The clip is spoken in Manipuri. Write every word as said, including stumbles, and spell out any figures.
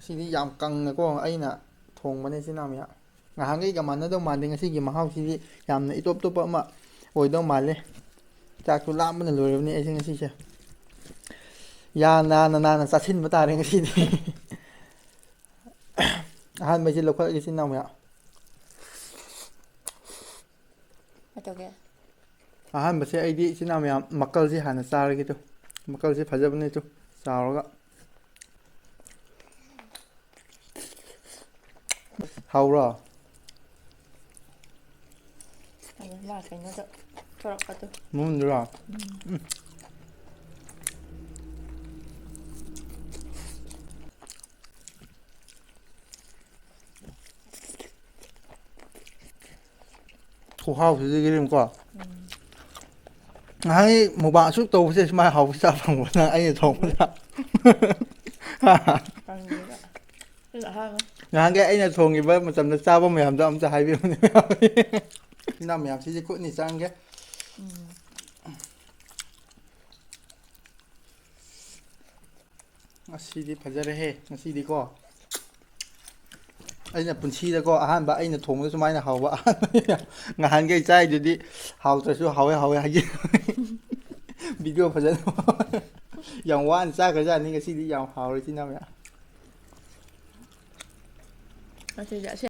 ꯁꯤꯗꯤ ꯌꯥꯝ ꯀꯪꯅꯀꯣ ꯑꯩꯅ ꯊꯣꯡꯕꯅꯦ, ꯏꯆꯤꯟ ꯏꯅꯥꯎ ꯃꯌꯥꯝ꯫ ꯉꯍꯥꯟꯈꯩꯒ ꯃꯥꯟꯅꯗꯧ ꯃꯥꯟꯗꯦ, ꯉꯁꯤꯒꯤ ꯃꯍꯥꯎꯁꯤꯗꯤ ꯌꯥꯝꯅ ꯏꯇꯣꯞ ꯇꯣꯞꯄ ꯑꯃ ꯑꯣꯏꯗꯧ ꯃꯥꯜꯂꯦ꯫ ꯆꯥꯛꯁꯨ ꯂꯥꯝꯕꯅ ꯂꯣꯏꯔꯕꯅꯤ ꯑꯩꯁꯦ ꯉꯁꯤꯁꯦ꯫ ꯌꯥ ꯅꯥꯅ ꯅꯥꯅ ꯆꯥꯁꯤꯟꯕ ꯇꯥꯔꯦ ꯉꯁꯤꯗꯤ꯫ ꯑꯍꯥꯟꯕꯩꯁꯦ ꯂꯧꯈꯠꯂꯒꯦ, ꯏꯆꯤꯟ ꯏꯅꯥꯎ ꯃꯌꯥꯝ꯫ ꯀꯩꯗꯧꯒꯦ? ꯑꯍꯥꯟꯕꯁꯦ ꯑꯩꯗꯤ, ꯏꯆꯤꯟ ꯏꯅꯥꯎ ꯃꯌꯥꯝ, ꯃꯀꯜꯁꯦ ꯍꯥꯟꯅ ꯆꯥꯔꯒꯦ ꯇꯨ꯫ ꯃꯀꯜꯁꯦ ꯐꯖꯕꯅꯦ ꯇꯨ, ꯆꯥꯎꯔꯒ꯫ ꯍꯥꯎꯕ꯭ꯔꯣ? ꯑꯗꯨ ꯃꯥ ꯀꯩꯅꯣꯗ ꯊꯣꯔꯛꯄꯗꯣ꯫ ꯃꯃꯨꯟꯗꯨꯔꯣ? ꯎꯝ꯫ ꯈꯨꯍꯥꯎꯁꯤꯗꯤ ꯀꯔꯤꯝꯀꯣ꯫ ꯎꯝ꯫ ꯉꯍꯥꯟꯒꯤ ꯃꯨꯛꯕꯥꯡ ꯑꯁꯨꯛ ꯇꯧꯕꯁꯦ ꯁꯨꯃꯥꯏꯅ ꯍꯥꯎꯕ ꯆꯥ ꯐꯪꯕꯅ ꯑꯩꯅ ꯊꯣꯡꯕꯗ꯫ ꯈꯪꯗꯦꯗ꯫ ꯑꯩꯅ ꯑꯍꯥꯟꯕ꯫ ꯉꯍꯥꯟꯒꯩ ꯑꯩꯅ ꯊꯣꯡꯉꯤꯕ ꯃꯇꯝꯗ ꯆꯥꯕ ꯃꯌꯥꯝꯗꯣ ꯑꯝꯇ ꯍꯥꯏꯕꯤꯌꯨꯅꯦ꯫ ꯏꯅꯥꯎ ꯃꯌꯥꯝ, ꯁꯤꯁꯦ ꯈꯨꯠꯅꯤ ꯆꯪꯒꯦ꯫ ꯎꯝ꯫ ꯉꯁꯤꯗꯤ ꯐꯖꯔꯦꯍꯦ, ꯉꯁꯤꯗꯤꯀꯣ꯫ ꯑꯩꯅ ꯄꯨꯟꯁꯤꯗꯀꯣ ꯑꯍꯥꯟꯕ ꯑꯩꯅ ꯊꯣꯡꯕꯗ ꯁꯨꯃꯥꯏꯅ ꯍꯥꯎꯕ ꯑꯍꯥꯟꯕꯅꯤꯅ꯫ ꯉꯍꯥꯟꯈꯩ ꯆꯥꯏꯗꯨꯗꯤ ꯍꯥꯎꯇ꯭ꯔꯁꯨ ꯍꯥꯎꯋꯦ ꯍꯥꯎꯋꯦ ꯍꯥꯏꯒꯦ꯫ ꯚꯤꯗꯤꯑꯣ ꯐꯖꯅ ꯌꯥꯝ ꯋꯥꯅ ꯆꯥꯈ꯭ꯔꯖꯥꯠꯅꯤ, ꯉꯁꯤꯗꯤ ꯌꯥꯝ ꯍꯥꯎꯔꯦ, ꯏꯆꯤꯟ ꯏꯅꯥꯎ ꯃꯌꯥꯝ꯫ ꯑꯁꯤꯗꯤ ꯑꯁꯦꯡꯕ